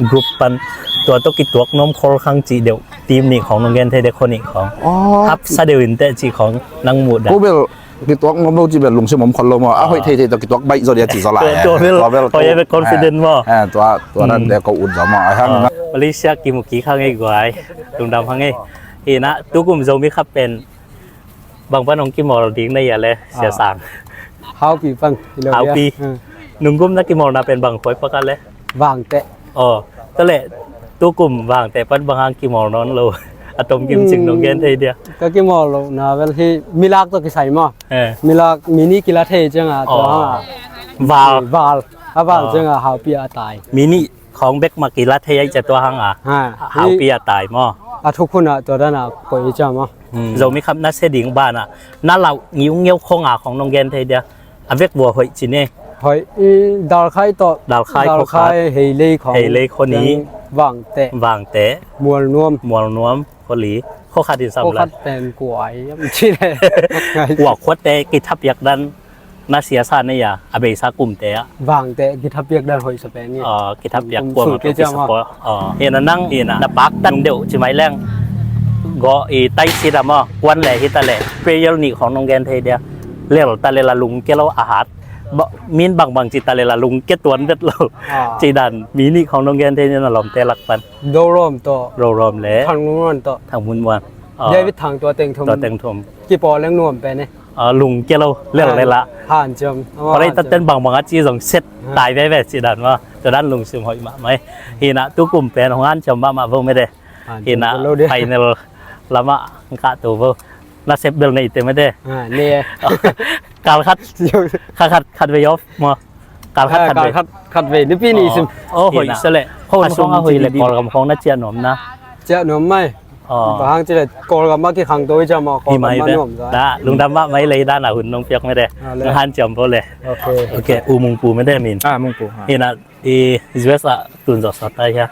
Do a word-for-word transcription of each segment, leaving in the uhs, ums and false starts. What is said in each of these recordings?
group pan tua tawh kituak nuam khol khang cih deuh team nih khawng nong gen thei deuh, khua nih khawng. Hap sa deuh in teh cih khawng nang muh dan. Ko bel kituak nuam lo cih bel lungsim om khol lo maw. A hoih thei thei tawh kituak baih zaw dia cih zaw lai. Tua bel hoih a bel confident maw. Tua tua dan teh ko ut zaw maw. Malaysia kimu kik hang ei guai. Lungdam hang ei. Hi na, tukum Zomi Cup pen bang pan hong kimawl ding na hia le, Sia Sang? Haupi pan. Haupi. Nunggum na kimawlna pen bang khuai pak a le? Vangteh. Aw, tua le tukum Vangteh pan bang hang kimawl nawn lo? A tom kim cing nong gen thei dia. Ka kimawl lohna bel hi milak tawh kisai maw. Milak mi nih kila thei ciangah tua hangah val, val a val ciangah Haupi a tai. Mi nih khawng bek mah kila thei ai cia tua hangah Haupi a tai maw. A thuk hunah tua danah koih cia maw. Zomi Cup na se ding banah na lauh ngiungeu khong a khong nong gen thei dia. A vek vua hoih ci ne. Hoih i dalkhai tawh. Dalkhai khua khat. Heilei khong. Heilei khua nih. Vangteh. Vangteh. Mualnuam. Mualnuam khua li. Khua khat in sam lai. Khua khat pen kuai am ci le. Kua khuate kithapiak dan na sia sa ne ya, a beisa kumte ah. Vangteh kithapiak dan hoih sa pen ni. Kithapiak kuam a pen kisa ko. Hi na nang hi na na paktat deuh ci mai leng. Go i tai sit a maw, kuan le hi ta le. Prayer nih khong nong gen thei dia. Lel ta le la lungke lo a hat. Min bangbang ci ta le la lungke tuan vet lo. Ci dan mi nih khong nong gen thei dia na lawmte lak pan. Dorom tawh. Rorom le. Thang Mun Muan tawh. Thang Mun Muan. David Thang tua teng thum. Tua teng thum. Kipawl leng nuam pen ni. Lungke lo lel lela. Hanciam. Pawlei tatten bangbang a ci zong set tai veve ci dan maw. Tua dan lungsim hoih mahmah hi. Hi na tukum pen hong hanciam mahmah vo mede. Hi na final lamah hong kahto vo. Nasep bel neite mede. Kal khat khat khat vei off maw. Kal khat khat vei. Khat vei nipi ni sim. Aw hoih sa le. Ho a sung a hoih le Kawlgam khong na ciah nuam na. Ciah nuam mai. Bang hang ci le Kawlgam a kikhangto i ciah maw. Kawlgam a nuam za. Lungdam mahmah i le hi dan a hun nong piak mede. Nong hanciam vo le. Ok, U Mungpu mede min. Hi na i U S a tun zawh sawt ta hia?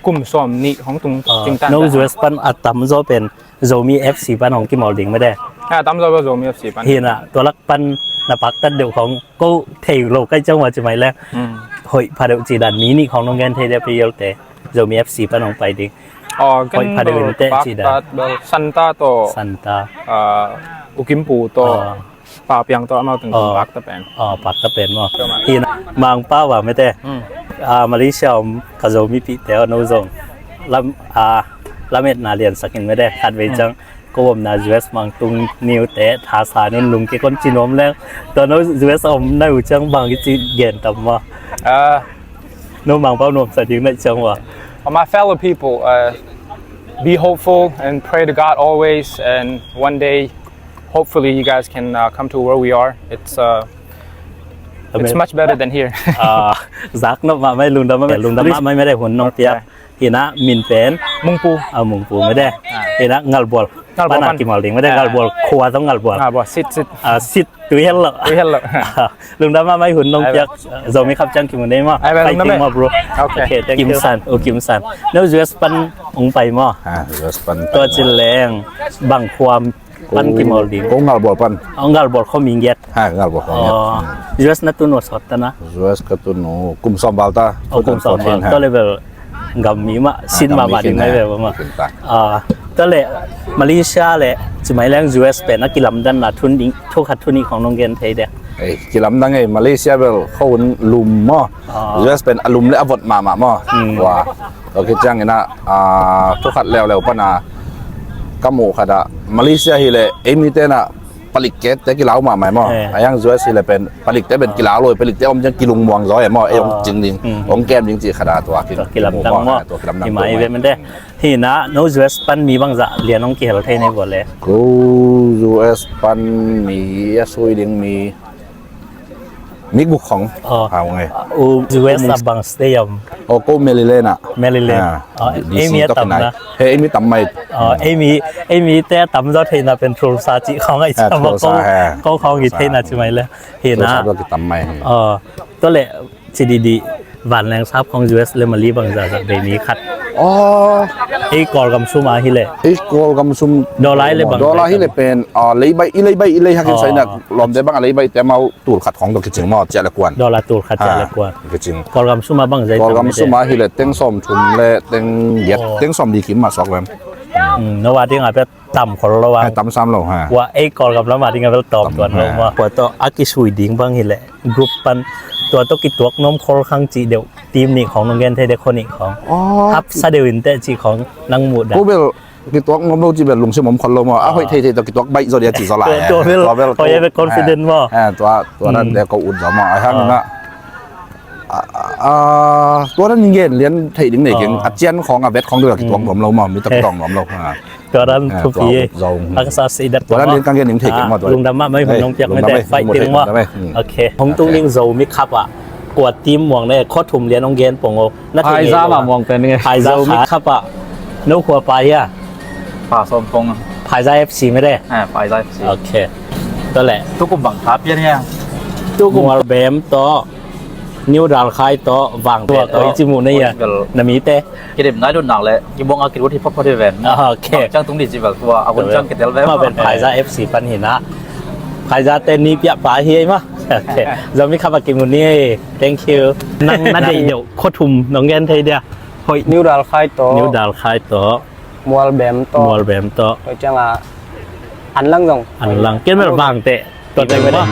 Kum sawm nih hong tung cingtan. No U S pan a tamzaw pen Zomi F C pan hong kimawl ding mede. A tamzaw pen Zomi F C pan. Hi na tua lak pan na paktat deuh khong ko thei lo kai ciang wa ci mai leng. Hoih pha deuh ci dan mi nih khong nong gen thei dia pi yolte. Zomi F C pan hong pai ding. Hoih pha deuh in teh ci dan. Santa tawh. Santa. Ukimpu tawh. Papiang tawh amau teng pakta pen. Pakta pen maw. Hi na Mangpau a mete. Malaysia om ka Zomipihte aw no zong lametna liansak in mete khat vei ciang ko omna U S Mangtung niute thasa nun lungke kon ci nuam leng. Tua no U S om na uh ciang bang i ci gen tam maw. No Mangpau nuamsa ding na ciang maw. My fellow people, uh, be hopeful and pray to God always, and one day hopefully you guys can uh, come to where we are. It's uh, it's much better than here. Zak nop mahmah, lungdam mahmah, lungdam mahmah mede hun nong piak. Hi na min pen Mungpu. A Mungpu mede. Hi na Ngalbual. Ngalbual pan a kimawl ding mede, Ngalbual khua zong Ngalbual. Ngalbual sit sit. Sit. Tui hel lo. Tui hel lo. Lungdam mahmah i hun nong piak. Zomi Cup ciang kimu nei maw. Fighting maw bro. Ok, thank you. Kimsan, u Kimsan. No U S pan ong pai maw. U S pan. Tua ci leng bang khua pan kimawl ding. Ko Ngalbual pan. Ngalbual khua mi ngiat. Ngalbual khua ngiat. U S na tun uh sawt ta na. U S ka tun uh kum sawm val ta. Kum sawm val. Tua level gam mi mah sin mahmah ding ngai ve mah. Tua le Malaysia le ci mai leng U S pen a kilamdanna thu khat thu nih khong nong gen thei dek. Kilamdang ei, Malaysia bel kho hun lum maw. U S pen a lum le a vot mahmah maw. Tua khit ciangin ah thu khat leuleu pana ka muh khat ah Malaysia hi le ei mite na palik kek te kilau mahmah maw. A yang U S hi le pen palik te pen kilau lo, palik te om ciang kilungmuang zaw e maw, ei ong cing ding, ong kem ding cih khat a tua kilamdang maw. Tua kilamdang tua mai ve mende. Hi na no U S pan mi bangzah lian ong kihel thei nei vua le. Ko U S pan mi a sui ding mi mi guk khong. Hau ngai. U S a bang stay om. O ko Maryland a. Maryland. Ei mi a tam na. He ei mi tam mai. Ei mi ei mi te a tam zaw theihna pen Tulsa cih khong ai ci tam ko khong i theihna ci mai le. Hi na. Tulsa zaw ki tam mai. Tua le ci didi vanleng sap khong U S le Mali bangzah zah bei mi khat Aw. Ei Kawlgam sum a hi leh. Ei Kawlgam sum. Dollar hi leh bang. Dollar hi leh pen, ah, leibaih, i leibaih, i lei hakin saina lawmte bang a leibaih te amau tul khat khong tawh kicing maw, ciah le kuan. Dollar tul khat ciah le kuan. Kicing. Kawlgam sum a bang zai. Kawlgam sum a hi leh teng sawm thum le teng giat, teng sawm li kim mah suak lem. No a ding a pia tam khol lo a. Tam sam lo ha. Wa ei Kawlgam lam a ding a bel tawm tuan lo maw. Kua tawh a kisui ding bang hi leh group pan tua tawh kituak nuam khol khang cih deuh team nih khong nong gen thei deuh kho nih khong. Hap sa deuh in teh cih khong nang muh dah. Ko bel kituak nuam lo cih bel lungsim om khol lo maw. A hoih thei thei tawh kituak baih zaw dia cih zaw lai. Tua bel hoih a bel confident maw. Tua tua nan deuh ko ut zaw maw. A hang na. Tua nan gen lian thei ding nei keng a cian khong a vet khong deuh a kituak nuam lo maw. Mi tawh kituak nuam lo. Tua dan thupi. A ka sa si dat tua dan lian kang gen ning thei keng maw tua. Lungdam mah mai hun nong piak mai te fight ding maw. Ok. Hong tung ding Zomi Cup ah kua team muang ne khuathum lian hong gen pong o. Na thei Phaiza mah muang pen nge. Phaiza Zomi Cup ah no khua pa hia. Pa Som Phong. Phaiza F C mai de. Phaiza F C. Ok. Tua le. Tukum bang tha pian hia. Tukum Mualbem tawh. New Dalkhai tawh Vangte tawh i ci mu na hia. Na mi te. Kidim nai lut nak le kibuang a kilut hi phot phot hi ven. Ok. Ciang tung di ci vel tua a hun ciang kitel ve. Ma ven Phaiza F C pan hi na. Phaiza te ni piah pa hi ei ma. Ok. Zomi Cup a kimu ni ei. Thank you. Nang na dei deuh khuathum nong gen thei dia. Hoih. New Dalkhai tawh. New Dalkhai tawh. Mualbem tawh. Mualbem tawh. Hoih ciang a Anlang zong. Anlang. Ken bel Vangte. Tua teng ba.